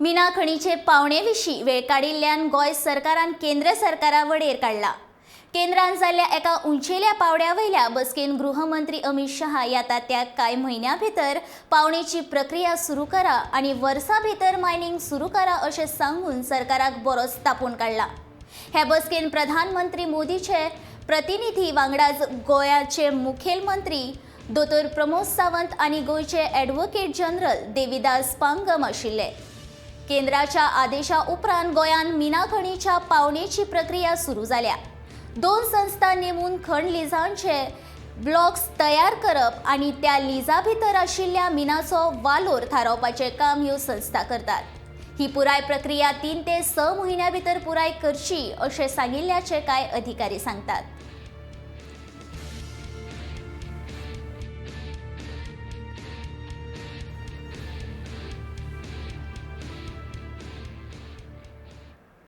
मिना खणीचे पावणे विशीं वेळ काडिल्ल्यान गोंय सरकारान केंद्र सरकारा वडेर काडला. केंद्रान जाल्ल्या एका उंचेल्या पावड्या वयल्या बसकेन गृहमंत्री अमित शहा येता त्या कांय म्हयन्या भितर पावणेची प्रक्रिया सुरू करा आनी वर्सा भितर मायनिंग सुरू करा अशें सांगून सरकाराक बरोच तापोवन काडला. हे बसकेन प्रधानमंत्री मोदीचे प्रतिनिधी वांगडाच गोंयाचे मुखेलमंत्री दोतोर प्रमोद सावंत आनी गोंयचे ॲडव्होकेट जनरल देविदास पांगम आशिल्ले. केंद्राच्या आदेशा उपरांत गोंयांत मिना खणीच्या पावणेची प्रक्रिया सुरू जाल्या. दोन संस्था नेमून खण लिजांचे ब्लॉक्स तयार करप आनी त्या लिजा भितर आशिल्ल्या मिनाचो वालोर थारावपाचें काम ह्यो संस्था करतात. ही पुराय प्रक्रिया 3 ते 6 म्हयन्या भितर पुराय करची अशें सांगिल्ल्याचें कांय अधिकारी सांगतात.